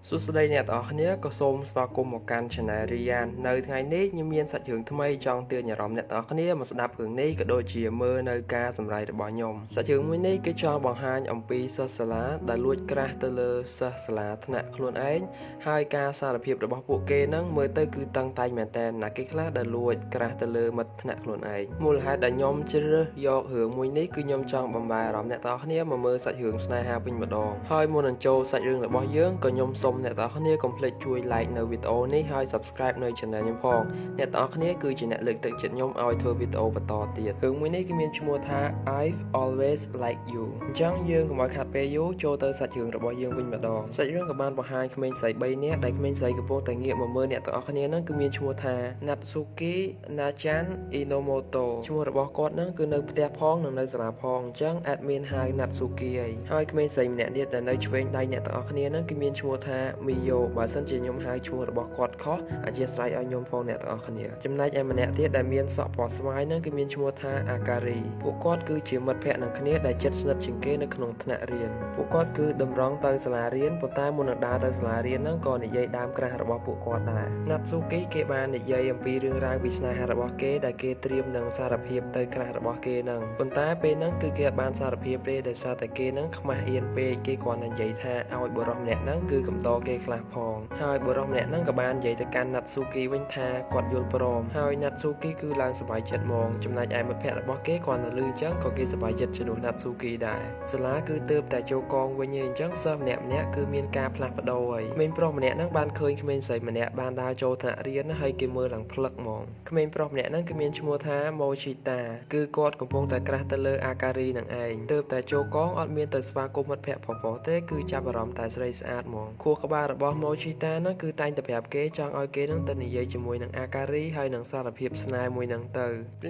សួស្តីអ្នកទាំងអស់គ្នាក៏សូមស្វាគមន៍មកកាន់ Channel Rian នៅថ្ងៃនេះខ្ញុំមានសាច់រឿងថ្មីចង់ទាញអារម្មណ៍អ្នកទាំងអស់គ្នាមកស្ដាប់រឿងនេះក៏ដូចជាមើលនៅការសម្រាយរបស់ខ្ញុំសាច់រឿងមួយនេះគេចង់បង្ហាញអំពីសិស្សសាលាដែលលួចក្រាស់ទៅលើសិស្សសាលាថ្នាក់ខ្លួនឯងហើយការសារភាពរបស់ពួកគេហ្នឹងមើលទៅគឺតឹងតែងមែនតើណាគេខ្លះដែលលួចក្រាស់ទៅលើមិត្តថ្នាក់ខ្លួនឯងមូលហេតុដែលខ្ញុំជ្រើសរើសយករឿងមួយនេះគឺខ្ញុំចង់បំបែអារម្មណ៍អ្នកទាំងអស់គ្នាមកមើលសាច់រឿងស្នេហាវិញម្ដងហើយមុននឹងចូលសាច់រឿងរបស់យើងក៏ខ្ញុំសូមអ្នកទាំងអស់គ្នាកុំភ្លេចជួយ like នៅវីដេអូនេះហើយ subscribe នៅ channel ខ្ញុំផងអ្នកទាំងអស់គ្នាគឺជាអ្នកលើកទឹកចិត្តខ្ញុំឲ្យធ្វើវីដេអូបន្តទៀតរឿងមួយនេះគឺមានឈ្មោះថា I've Always Like You អញ្ចឹងយើងកុំឲ្យខាត់ពេលយូរចូលទៅសាច់រឿងរបស់យើងវិញម្ដងសាច់រឿងក៏បានបង្ហាញក្មេងស្រី3នាក់ដែលក្មេងស្រីកំពុងតែងាកមកមើលអ្នកទាំងអស់គ្នាហ្នឹងគឺមានឈ្មោះថា Natsuki Nachan Inomoto ឈ្មោះរបស់គាត់ហ្នឹងគឺនៅផ្ទះផងនិងនៅសាលាផងអញ្ចឹង admin ហៅ Natsuki ហើយហើយក្មេងស្រីម្នាក់ទៀតដែលនៅឆ្វេងដៃអ្នកទាំងអស់គ្នាហ្នឹងគឺមានឈ្មោះថា Miyo បើសិនជាខ្ញុំហៅឈ្មោះរបស់គាត់ខុសអធ្យាស្រ័យឲ្យខ្ញុំផងអ្នកទាំងអស់គ្នាចំណែកឯម្នាក់ទៀតដែលមានសក់ពណ៌ស្វាយហ្នឹងគឺមានឈ្មោះថា Akari ពួកគាត់គឺជាមិត្តភក្តិនឹងគ្នាដែលជិតស្និទ្ធជាងគេនៅក្នុងថ្នាក់រៀនពួកគាត់គឺតម្រង់ទៅសាលារៀនប៉ុន្តែមុននឹងដើរទៅសាលារៀនហ្នឹងក៏និយាយដើមក្រាស់របស់ពួកគាត់ដែរ Natsuki គេបាននិយាយអំពីរឿងរ៉ាវពីស្នេហារបស់គេដែលគេត្រៀមនឹងសារភាពទៅក្រាស់របស់គេហ្នឹងប៉ុន្តែពេលហ្នឹងគឺគេអត់បានសារភាពទេដោយសារតែគេហ្នឹងខ្មាស់អៀនពេកគេគ្រាន់តែនិយាយថាឲ្យបុរសម្នាក់ហ្នឹងគឺកំដរគេខ្លះផងហើយបុរសម្នាក់ហ្នឹងក៏បាននិយាយទៅកាន់ Natsuki វិញថាគាត់យល់ព្រមហើយ Natsuki គឺឡើងសប្បាយចិត្តហ្មងចំណែកឯមិត្តភក្តិរបស់គេគ្រាន់តែឮអញ្ចឹងក៏គេសប្បាយចិត្តជំនួស Natsuki ដែរសាលាគឺទើបតែចូលកងវិញឯងអញ្ចឹងសិស្សម្នាក់ម្នាក់គឺមានការផ្លាស់ប្ដូរហើយក្មេងប្រុសម្នាក់ហ្នឹងបានឃើញក្មេងស្រីម្នាក់បានដើរចូលថ្នាក់រៀនហើយគេមើលឡើងផ្លឹកហ្មងក្មេងប្រុសម្នាក់ហ្នឹងគឺមានឈ្មោះថា Mochita គឺគាត់កំពុងតែក្រាស់ទៅលើ Akari នឹងឯងទើបតែចូលកងអត់មានទៅស្វាគមន៍មិត្តភក្តិប្រុសៗទេគឺចាប់អារម្មណ៍តែស្រីស្អាតហ្មងខួរក្បាលរបស់ Mochita ហ្នឹងគឺតែងតែប្រាប់គេចង់ឲ្យគេហ្នឹងទៅនិយាយជាមួយនឹង Akari ហើយនឹងសារភាពស្នេហ៍មួយហ្នឹងទៅ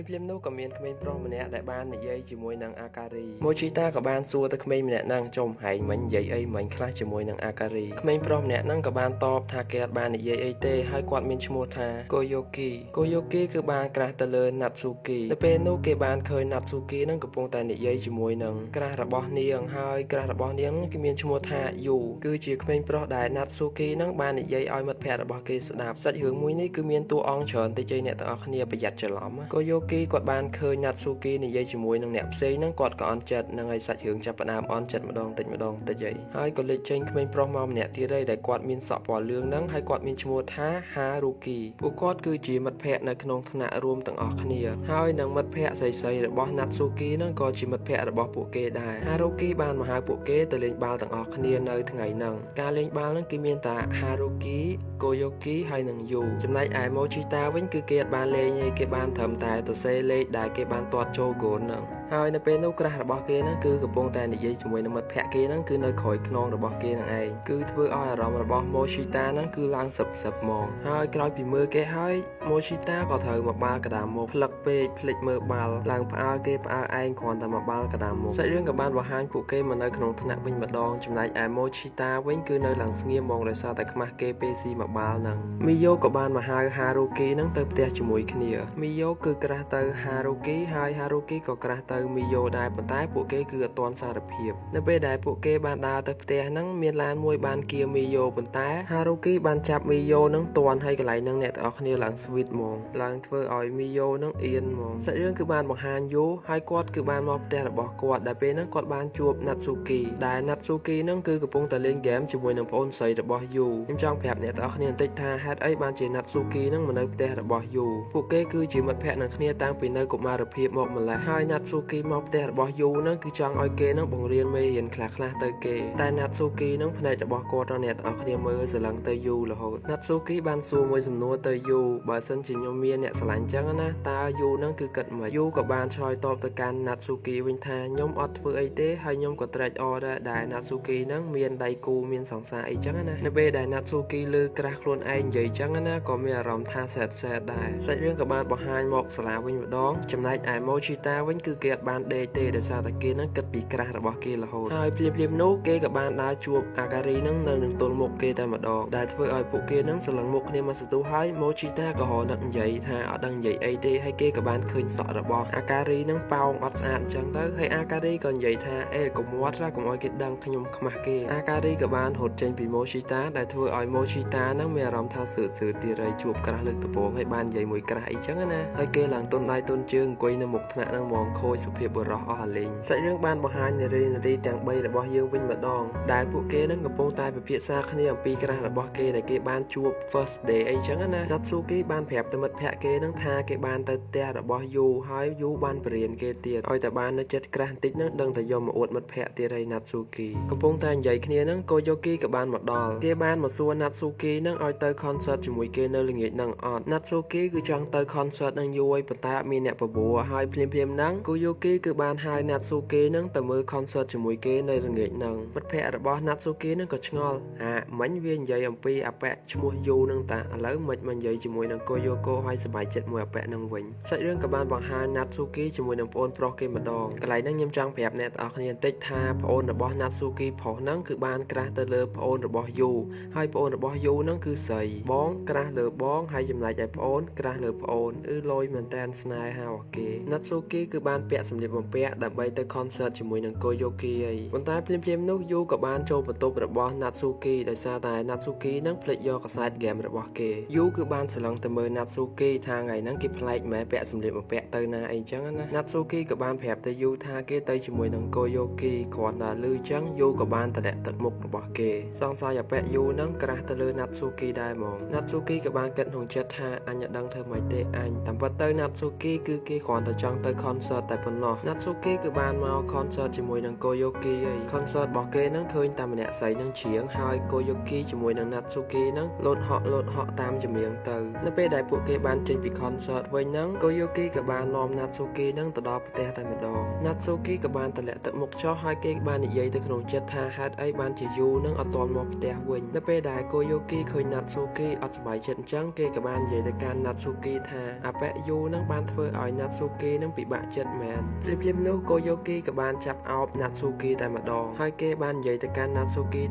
ភ្លាមៗនោះក៏មានក្មេងប្រុសម្នាក់ដែលបាននិយាយជាមួយនឹង Akari Mochita ក៏បានសួរទៅក្មេងម្នាក់ហ្នឹងចុំហែងមិញនិយាយអីមិញខ្លះជាមួយនឹង Akari ក្មេងប្រុសម្នាក់ហ្នឹងក៏បានតបថាគេអត់បាននិយាយអីទេហើយគាត់មានឈ្មោះថា Koyoki Koyoki គឺបានក្រាស់ទៅលើ Natsuki នៅពេលនោះគេបានឃើញ Natsuki ហ្នឹងកំពុងតែនិយាយជាមួយនឹងក្រាស់របស់នាងហើយក្រាស់របស់នាងគឺមានឈ្មោះថា Yu គឺជាក្មេងប្រុសដែល Natsuki ហ្នឹងបាននិយាយឲ្យមិត្តភក្តិរបស់គេស្ដាប់សាច់រឿងមួយនេះគឺមានតួអង្គច្រើនតិចឯអ្នកទាំងអស់គ្នាប្រយ័ត្នច្រឡំ Koyoki គាត់បានឃើញ Natsuki និយាយជាមួយនឹងអ្នកផ្សេងហ្នឹងគាត់ក៏អន់ចិត្តនឹងឲ្យសាច់រឿងចាប់ផ្ដើមអន់ចិត្តម្ដងតិចម្ដងតិចឯងហើយក៏លេចចេញក្មេងប្រុសមកម្នាក់ទៀតឯងដែលគាត់មានសក់ពណ៌លឿងហ្នឹងហើយគាត់មានឈ្មោះថា Haruki ពួកគាត់គឺជាមិត្តភក្តិនៅក្នុងថ្នាក់រួមទាំងអស់គ្នាហើយនឹងមិត្តភក្តិស្រីៗរបស់ Natsuki ហ្នឹងក៏ជាមិត្តភក្តិរបស់ពួកគេដែរ Haruki បានមកហៅពួកគេទៅលេងបាល់ទាំងអស់គ្នានៅថ្ងៃហ្នឹងការលេងបាល់ហ្នឹងគឺមានតែ Haruki Koyoki ហើយនិង Yu ចំណែកឯ Mochita វិញគឺគេអត់បានលេងទេគេបានត្រឹមតែទៅសេលេខដែលគេបានទាត់ចូលហ្គោលហ្នឹងហើយនៅពេលនោះក្រាស់របស់គេហ្នឹងគឺកំពុងតែនិយាយជាមួយនឹងមិត្តភក្តិគេហ្នឹងគឺនៅក្រោយខ្នងរបស់គេហ្នឹងឯងគឺធ្វើឲ្យអារម្មណ៍របស់ Mochita ហ្នឹងគឺឡើងសឹបសឹបហ្មងហើយក្រោយពីមើលគេហើយ Mochita ក៏ត្រូវមកបាល់កដាមុខផ្លឹកពេកភ្លេចមើលបាល់ឡើងផ្អើលគេផ្អើលឯងគ្រាន់តែមកបាល់កដាមុខសាច់រឿងក៏បានបង្ហាញពួកគេមកនៅក្នុងថ្នាក់វិញម្ដងចំណែកឯ Mochita វិញគឺនៅឡើងស្ងៀមហ្មងដោយសារតែខ្មាស់គេពេលស៊ីមកបាល់ហ្នឹង Miyo ក៏បានមកហៅ Haruki ហ្នឹងទៅផ្ទះជាមួយគ្នា Miyo គឺក្រាស់ទៅ Haruki ហើយ Haruki ក៏ក្រាស់ទៅ Miyo ដែរប៉ុន្តែពួកគេគឺអត់ទាន់សារភាពនៅពេលដែលពួកគេបានដើរទៅផ្ទះហ្នឹងមានឡានមួយបានគៀ Miyo ប៉ុន្តែ Haruki បានចាប់ Miyo ហ្នឹងទាន់ហើយកន្លែងហ្នឹងអ្នកទាំងអស់គ្នាឡើង sweet ហ្មងឡើងធ្វើឲ្យ Miyo ហ្នឹងអៀនហ្មងសាច់រឿងគឺបានបង្ហាញយូហើយគាត់គឺបានមកផ្ទះរបស់គាត់ដែលពេលហ្នឹងគាត់បានជួប Natsuki ដែល Natsuki ហ្នឹងគឺកំពុងតែលេងហ្គេមជាមួយនឹងប្អូនស្រីរបស់ Yu ខ្ញុំចង់ប្រាប់អ្នកទាំងអស់គ្នាបន្តិចថាហេតុអីបានជា Natsuki ហ្នឹងមកនៅផ្ទះរបស់ Yu ពួកគេគឺជាមិត្តភក្តិនឹងគ្នាតាំងពីនៅកុមារភាពមកម្ល៉េះហើយ Natsuki មកផ្ទះរបស់ Yu ហ្នឹងគឺចង់ឲ្យគេហ្នឹងបង្រៀនមេរៀនខ្លះៗទៅគេតែ Natsuki ហ្នឹងភ្នែករបស់គាត់ដល់អ្នកទាំងអស់គ្នាមើលស្រឡឹងទៅ Yu រហូត Natsuki បានសួរមួយសំណួរទៅ Yu បើសិនជាខ្ញុំមានអ្នកស្រឡាញ់ចឹងណាតើ Yu ហ្នឹងគឺគិតម៉េច Yu ក៏បានឆ្លើយតបទៅកាន់ Natsuki វិញថាខ្ញុំអត់ធ្វើអីទេហើយខ្ញុំក៏ត្រេកអរដែរដែល Natsuki ហ្នឹងមានដៃគូមានសង្សារអីចឹងណានៅពេលដែល Natsuki លើក្រាស់ខ្លួនឯងនិយាយចឹងណាក៏មានអារម្មណ៍ថាសែតសែតដែរសាច់រឿងក៏បានបង្ហាញមកសាលាវិញម្ដងចំណែកឯ Mochita វិញគឺគេអត់ ត់បានដេកទេដោយសារតែគេនឹងគិតពី crush របស់គេរហូតហើយភ្លាមៗនោះគេក៏បានដើរជួបអាការីនឹងនៅនឹងទល់មុខគេតែម្ដងដែលធ្វើឲ្យពួកគេនឹងស្រឡឹងមុខគ្នាមកសន្ទុះហើយម៉ូជីតាក៏រនឹកនិយាយថាអត់ដឹងនិយាយអីទេហើយគេក៏បានឃើញសក់របស់អាការីនឹងប៉ោងអត់ស្អាតអញ្ចឹងទៅហើយអាការីក៏និយាយថាអេកុំមាត់កុំឲ្យគេដឹងខ្ញុំខ្មាស់គេអាការីក៏បានរត់ចេញពីម៉ូជីតាដែលធ្វើឲ្យម៉ូជីតានឹងមានអារម្មណ៍ថាសឿតសឿតទីរៃជួប crush លើកដំបូងហើយបាននិយាយមួយ crush អីចឹងណាហើយគេឡើងទុនដៃទុនជើងអង្គុយនៅមុខថ្នាក់នឹងហ្មងខូចសុភាពបុរសអស់អាលីងសាច់រឿងបានបង្ហាញនារីនារីទាំង3របស់យើងវិញម្ដងដែលពួកគេនឹងកំពុងតែពិភាក្សាគ្នាអំពី crush របស់គេដែលគេបានជួប first day អីចឹងណា Natsuki បានប្រាប់ទៅមិត្តភក្តិគេនឹងថាគេបានទៅផ្ទះរបស់យូហើយយូបានបរៀនគេទៀតឲ្យតែបាននៅចិត្ត crush បន្តិចនឹងដឹងតែយកមកអួតមិត្តភក្តិទៀតហើយ Natsuki កំពុងតែនិយាយគ្នានឹងកូយ៉ូគីក៏បានមកដល់គេបានមកសួរ Natsuki នឹងឲ្យទៅ concert ជាមួយគេនៅល្ងាចនឹងអត់ Natsuki គឺចង់ទៅ concert នឹងយូរហើយប៉ុន្តែអត់មានអ្នកបបួលហើយភ្លាមៗហ្នឹងកូយ៉ូគីគឺបានហៅ Natsuki នឹងទៅមើល concert ជាមួយគេនៅល្ងាចហ្នឹងមិត្តភក្តិរបស់ Natsuki នឹងក៏ឆ្ងល់អាមិញវានិយាយអំពីអាប៉ែឈ្មោះយូនឹងតាឥឡូវមិនមកនិយាយជាមួយនឹងកូយ៉ូកូហើយសប្បាយចិត្តមួយអាប៉ែនឹងវិញសាច់រឿងក៏បានបង្ហាញ Natsuki ជាមួយនឹងប្អូនប្រុសគេម្ដងកន្លែងហ្នឹងខ្ញុំចង់ប្រាប់អ្នកទាំងអស់គ្នាបន្តិចថាប្អូនរបស់ Natsuki ប្រុសហ្នឹងគឺបាន crush ទៅលើប្អូនរបស់យូហើយប្អូនរបស់យូហ្នឹងគឺស្រីបង crush លើបងហើយចំណែកឯប្អូន crush លើប្អូនអឺលយមែនតែនស្នេហារបស់គេ Natsuki គឺបានពាក់សម្លៀកបំពាក់ដើម្បីទៅ concert ជាមួយនឹង Koyoki ហើយប៉ុន្តែភ្លាមៗនោះយូក៏បានចូលបន្ទប់របស់ Natsuki ដោយសារតែ Natsuki នឹងភ្លេចយកកាសែតហ្គេមរបស់គេយូគឺបានស្រឡឹងទៅមើល Natsuki ថាថ្ងៃហ្នឹងគេប្លែកម៉ែពាក់សម្លៀកបំពាក់ទៅណាអីចឹងណា Natsuki ក៏បានប្រាប់ទៅយូថាគេទៅជាមួយនឹង Koyoki គ្រាន់តែឮចឹងយូក៏បានតម្លាក់ទឹកមុខរបស់គេសង្ស័យអាប៉ែយូហ្នឹង crush ទៅលើ Natsuki ដែរហ្មង Natsuki ក៏បានគិតក្នុងចិត្តថាអញអត់ដឹងធ្វើម៉េចទេអញតាមពិតទៅ Natsuki គឺគេគ្រាន់តែចង់ទៅ concert តែប៉ុណ្ណោះ Natsuki គឺបានមក concert ជាមួយនឹង Koyoki ហើយ concert របស់គេហ្នឹងឃើញតែម្នាក់ស្រីនឹងច្រៀងហើយ Koyoki ជាមួយនឹង Natsuki ហ្នឹងលោតហក់លោតហក់តាមចម្រៀងទៅនៅពេលដែលពួកគេបានចេញពី concert វិញហ្នឹង Koyoki ក៏បាននាំ Natsuki ហ្នឹងទៅដល់ផ្ទះតែម្ដង Natsuki ក៏បានតម្លាក់ទឹកមុខចុះហើយគេបាននិយាយទៅក្នុងចិត្តថាហេតុអីបានជាយូនឹងអត់ទាន់មកផ្ទះវិញនៅពេលដែល Koyoki ឃើញ Natsuki អត់សប្បាយចិត្តអញ្ចឹងគេក៏បាននិយាយទៅកាន់ Natsuki ថាអាប៉ែយូនឹងបានធ្វើឲ្យ Natsuki នឹងពិបាកចិត្តមែនភ្លាមៗនោះ Koyoki ក៏បានចាប់អោប Natsuki តែម្ដងហើយគេបាននិយាយទៅកាន់ Natsuki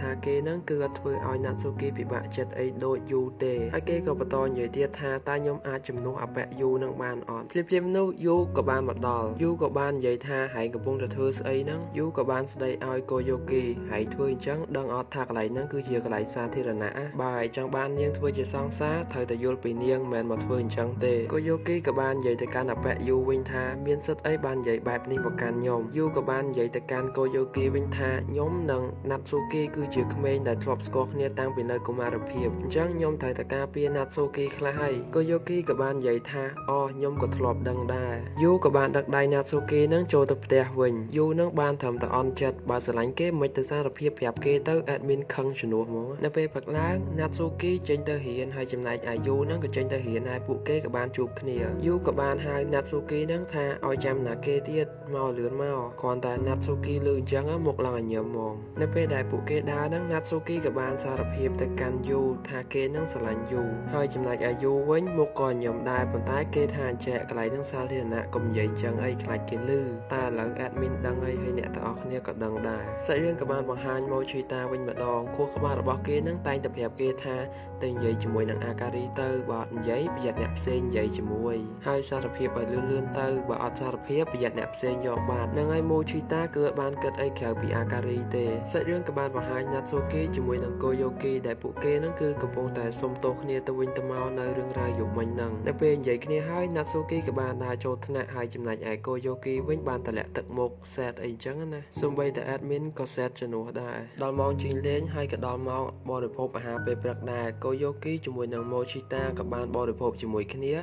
ថាគេនឹងគឺអត់ធ្វើឲ្យ Natsuki ពិបាកចិត្តអីដូចយូទេហើយគេក៏បន្តនិយាយទៀតថាតើខ្ញុំអាចជំនួសអាប៉ែយូនឹងបានអត់ភ្លាមៗនោះយូក៏បានមកដល់យូក៏បាននិយាយថាហែងកំពុងតែធ្វើស្អីហ្នឹងយូក៏បានស្ដីឲ្យ Koyoki ហើយធ្វើអញ្ចឹងដឹងអត់ថាកន្លែងហ្នឹងគឺជាកន្លែងសាធារណៈបើឯងចង់បាននាងធ្វើជាសង្សារត្រូវតែយល់ពីនាងមិនមែនមកធ្វើអញ្ចឹងទេ Koyoki ក៏បាននិយាយទៅកាន់អាប៉ែយូវិញថាមានសិទ្ធអីបាននិយាយបែបនេះមកកាន់ខ្ញុំយូក៏បាននិយាយទៅកាន់ Koyoki វិញថាខ្ញុំនិង Natsuki គឺជាក្មេងដែលធ្លាប់ស្គាល់គ្នាតាំងពីនៅកុមារភាពអញ្ចឹងខ្ញុំត្រូវតែការពារ Natsuki ខ្លះហើយ Koyoki ក៏បាននិយាយថាអូខ្ញុំក៏ធ្លាប់ដឹងដែរយូក៏បានដឹកដៃ Natsuki នឹងចូលទៅផ្ទះវិញយូនឹងបានត្រឹមតែអន់ចិត្តបើស្រឡាញ់គេមិនទៅសារភាពប្រាប់គេទៅ admin ខឹងជំនួសហ្មងនៅពេលព្រឹកឡើង Natsuki ចេញទៅរៀនហើយចំណែកឯយូនឹងក៏ចេញទៅរៀនហើយពួកគេក៏បានជួបគ្នាយូក៏បានហៅ Natsuki នឹងថាឲ្យចាំណាគេទៀតមកលឿនមកគ្រាន់តែ Natsuki លឺអញ្ចឹងមុខឡើងឲ្យញឹមហ្មងនៅពេលដែលពួកគេដើរហ្នឹង Natsuki ក៏បានសារភាពទៅកាន់យូថាគេនឹងស្រឡាញ់យូហើយចំណែកឯយូវិញមុខក៏ញឹមដែរប៉ុន្តែគេថាអញ្ចឹងកន្លែងហ្នឹងសាធារណៈកុំនិយាយអញ្ចឹងអីខ្លាចគេលឺតែឥឡូវ admin ដឹងអីហើយអ្នកទាំងអស់គ្នាក៏ដឹងដែរសាច់រឿងក៏បានបង្ហាញម៉ូឈីតាវិញម្ដងខួរក្បាលរបស់គេនឹងតែងតែប្រាប់គេថាទៅនិយាយជាមួយនឹងអាការីទៅបើអត់និយាយប្រយ័ត្នអ្នកផ្សេងនិយាយជាមួយហើយសារភាពឲ្យលឿនលឿនទៅបើអត់សារភាពប្រយ័ត្នអ្នកផ្សេងយកបាត់នឹងហើយម៉ូឈីតាគឺអត់បានគិតអីក្រៅពីអាការីទេសាច់រឿងក៏បានបង្ហាញណាត់សូគីជាមួយនឹងកូយ៉ូគីដែលពួកគេនឹងគឺកំពុងតែសុំទោសគ្នាទៅវិញទៅមកនៅរឿងរ៉ាវយប់មិញហ្នឹងនៅពេលនិយាយគ្នាហើយណាត់សូគីក៏បានដើរចូលថ្នាក់ហើយចំណែកឯកូយ៉ូគីវិញបានតម្លាក់ទឹកមុខ sad អីចឹងណាសូម្បីតែ admin ក៏ sad ជំនួសដែរដល់ម៉ោងជិះលេងហើយក៏ដល់ម៉ោងបរិភោគអាហារពេលព្រឹកដែរកូយ៉ូគីជាមួយនឹងម៉ូឈីតាក៏បានបរិភោគជាមួយគ្នា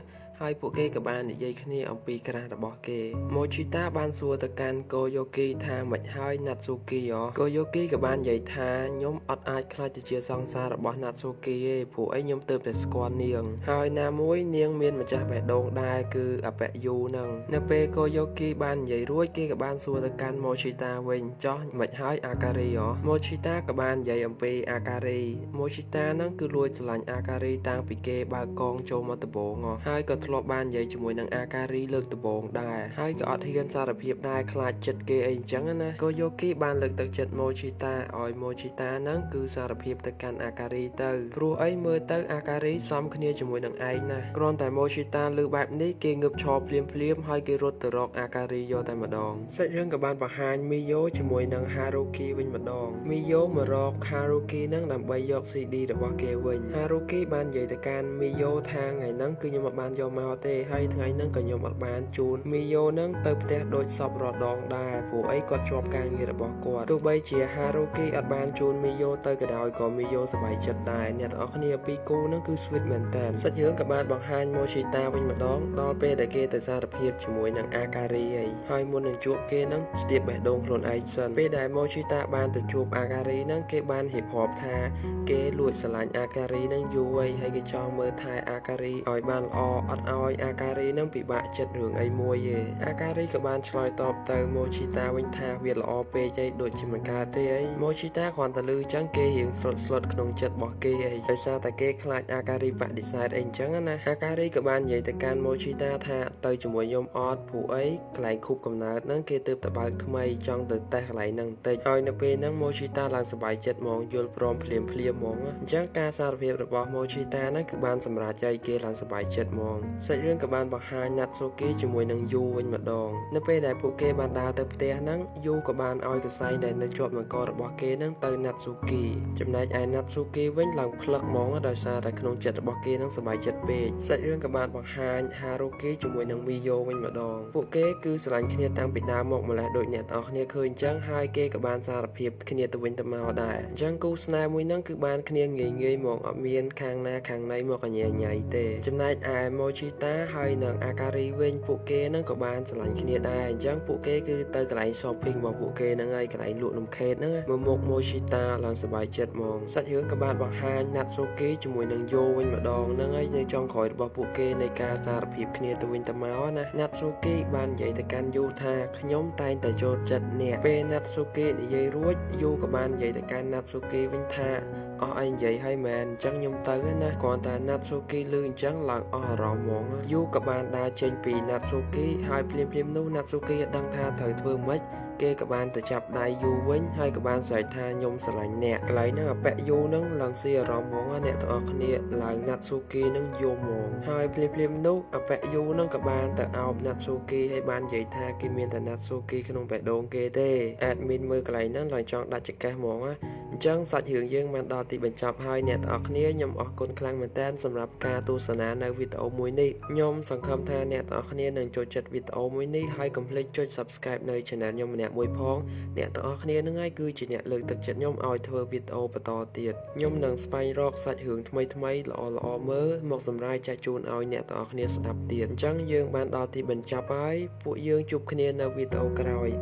ហើយពួកគេក៏បាននិយាយគ្នាអំពី crush របស់គេម៉ូឈីតាបានសួរទៅកាន់កូយ៉ូគីថាម៉េចហើយណាត់ស៊ូគីហ៎កូយ៉ូគីក៏បាននិយាយថាខ្ញុំអត់អាចក្លាយទៅជាសង្សាររបស់ណាត់ស៊ូគីទេព្រោះអីខ្ញុំទើបតែស្គាល់នាងហើយណាមួយនាងមានម្ចាស់បេះដូងដែរគឺអាប៉ែយូនឹងនៅពេលកូយ៉ូគីបាននិយាយរួចគេក៏បានសួរទៅកាន់ម៉ូឈីតាវិញចោះមិនហើយអាការីហ៎ម៉ូឈីតាក៏បាននិយាយអំពីអាការីម៉ូឈីតានឹងគឺលួចស្រឡាញ់អាការីតាំងពីគេបើកកងចូលមកដំបូងហើយក៏ ធ្លាប់បាននិយាយជាមួយនឹងអាការីលើកដំបូងដែរហើយក៏អត់ហ៊ានសារភាពដែរខ្លាចចិត្តគេអីអញ្ចឹងណាកូយ៉ូគីបានលើកទឹកចិត្តម៉ូជីតាឲ្យម៉ូជីតាហ្នឹងគឺសារភាពទៅកាន់អាការីទៅព្រោះអីមើលទៅអាការីសមគ្នាជាមួយនឹងឯងណាគ្រាន់តែម៉ូជីតាលើបែបនេះគេងើបឈរភ្លាមភ្លាមហើយគេរត់ទៅរកអាការីយកតែម្ដងសាច់រឿងក៏បានបង្ហាញមីយ៉ូជាមួយនឹងហារូគីវិញម្ដងមីយ៉ូមករកហារូគីហ្នឹងដើម្បីយក CD របស់គេវិញហារូគីបាននិយាយទៅកាន់មីយ៉ូថាថ្ងៃហ្នឹងគឺខ្ញុំអត់បានយកមកទេហើយថ្ងៃហ្នឹងក៏ខ្ញុំអត់បានជូនមីយ៉ូហ្នឹងទៅផ្ទះដូចសពរដងដែរព្រោះអីគាត់ជាប់ការងាររបស់គាត់ទោះបីជាហារូគីអត់បានជូនមីយ៉ូទៅក៏ដោយក៏មីយ៉ូសប្បាយចិត្តដែរអ្នកទាំងអស់គ្នាពីរគូហ្នឹងគឺ sweet មែនតើសាច់រឿងក៏បានបង្ហាញម៉ូជីតាវិញម្ដងដល់ពេលដែលគេទៅសារភាពជាមួយនឹងអាការីហើយហើយមុននឹងជួបគេហ្នឹងស្ទាបបេះដូងខ្លួនឯងសិនពេលដែលម៉ូជីតាបានទៅជួបអាការីហ្នឹងគេបានរៀបរាប់ថាគេលួចស្រឡាញ់អាការីហ្នឹងយូរហើយហើយគេចង់មើលថែអាការីឲ្យបានល្អអត់ឲ្យអាការីហ្នឹងពិបាកចិត្តរឿងអីមួយទេអាការីក៏បានឆ្លើយតបទៅម៉ូជីតាវិញថាវាល្អពេកអីដូចជាមិនកើតទេអីម៉ូជីតាគ្រាន់តែឮចឹងគេរៀងស្លុតស្លុតក្នុងចិត្តរបស់គេអីដោយសារតែគេខ្លាចអាការីបដិសេធអីចឹងណាអាការីក៏បាននិយាយទៅកាន់ម៉ូជីតាថាទៅជាមួយខ្ញុំអត់ព្រោះអីកន្លែងខូបកំណើតហ្នឹងគេទើបតែបើកថ្មីចង់ទៅតេស្តកន្លែងហ្នឹងបន្តិចហើយនៅពេលហ្នឹងម៉ូជីតាឡើងសប្បាយចិត្តហ្មងយល់ព្រមភ្លាមភ្លាមហ្មងអញ្ចឹងការសារភាពរបស់ម៉ូជីតាហ្នឹងគឺបានសម្រេចឲ្យគេឡើងសប្បាយចិត្តហ្មងសាច់រឿងក៏បានបង្ហាញណាត់សូគីជាមួយនឹងយូវិញម្ដងនៅពេលដែលពួកគេបានដើរទៅផ្ទះហ្នឹងយូក៏បានឲ្យកសែងដែលនៅជាប់នឹងករបស់គេហ្នឹងទៅណាត់ស៊ូគីចំណែកឯណាត់ស៊ូគីវិញឡើងផ្លឹកហ្មងដោយសារតែក្នុងចិត្តរបស់គេហ្នឹងសប្បាយចិត្តពេកសាច់រឿងក៏បានបង្ហាញហារូគីជាមួយនឹងមីយ៉ូវិញម្ដងពួកគេគឺស្រឡាញ់គ្នាតាំងពីដើមមកម្ល៉េះដូចអ្នកទាំងអស់គ្នាឃើញអញ្ចឹងហើយគេក៏បានសារភាពគ្នាទៅវិញទៅមកដែរអញ្ចឹងគូស្នេហ៍មួយហ្នឹងគឺបានគ្នាងាយងាយហ្មងអត់មានខាងណាខាងណីមកកញ៉ៃញ៉ៃទេចំណែកឯម៉ូជីតាហើយនិងអាការីវិញពួកគេហ្នឹងក៏បានស្រឡាញ់គ្នាដែរអញ្ចឹងពួកគេគឺទៅកន្លែង shopping របស់ពួកគេហ្នឹងហើយកន្លែងលក់នំខេតហ្នឹងមើលមុខម៉ូជីតាឡើងសប្បាយចិត្តហ្មងសាច់រឿងក៏បានបង្ហាញណាត់សូគីជាមួយនឹងយូវិញម្ដងហ្នឹងហើយនៅចុងក្រោយរបស់ពួកគេនៃការសារភាពគ្នាទៅវិញទៅមកណាណាត់សូគីបាននិយាយទៅកាន់យូថាខ្ញុំតែងតែចូលចិត្តអ្នកពេលណាត់សូគីនិយាយរួចយូក៏បាននិយាយទៅកាន់ណាត់សូគីវិញថាអស់អីនិយាយហើយមែនអញ្ចឹងខ្ញុំទៅណាគ្រាន់តែណាត់សូគីលឺអញ្ចឹងឡើងអស់អារម្មណ៍ហ្មងយូក៏បានដើរចេញពីណាត់សូគីហើយភ្លាមៗនោះណាត់សូគីដឹងថាត្រូវធ្វើម៉េចគេក៏បានទៅចាប់ដៃយូវិញហើយក៏បានស្រែកថាខ្ញុំស្រឡាញ់អ្នកកន្លែងហ្នឹងអពៈយូហ្នឹងឡើងស៊ីអារម្មណ៍ហ្មងអ្នកទាំងអស់គ្នាឡើងណាត់ស៊ូគីហ្នឹងយំហ្មងហើយភ្លាមៗនោះអពៈយូហ្នឹងក៏បានទៅអោបណាត់ស៊ូគីហើយបាននិយាយថាគេមានតែណាត់ស៊ូគីក្នុងបេះដូងគេទេ admin មើលកន្លែងហ្នឹងឡើងចង់ដាច់ចង្កេះហ្មងណាអញ្ចឹងសាច់រឿងយើងបានដល់ទីបញ្ចប់ហើយអ្នកទាំងអស់គ្នាខ្ញុំអរគុណខ្លាំងមែនទែនសម្រាប់ការទស្សនានៅវីដេអូមួយនេះខ្ញុំសង្ឃឹមថាអ្នកទាំងអស់គ្នានឹងចូលចិត្តវីដេអូមួយនេះហើយកុំភ្លេចចុច Subscribe នៅ Channel ខ្ញុំម្នាក់មួយផងអ្នកទាំងអស់គ្នានឹងហើយគឺជាអ្នកលើកទឹកចិត្តខ្ញុំឲ្យធ្វើវីដេអូបន្តទៀតខ្ញុំនឹងស្វែងរកសាច់រឿងថ្មីថ្មីល្អល្អមើលមកសម្រាយចែកជូនឲ្យអ្នកទាំងអស់គ្នាស្ដាប់ទៀតអញ្ចឹងយើងបានដល់ទីបញ្ចប់ហើយពួកយើងជួបគ្នានៅវីដេអូក្រោយ។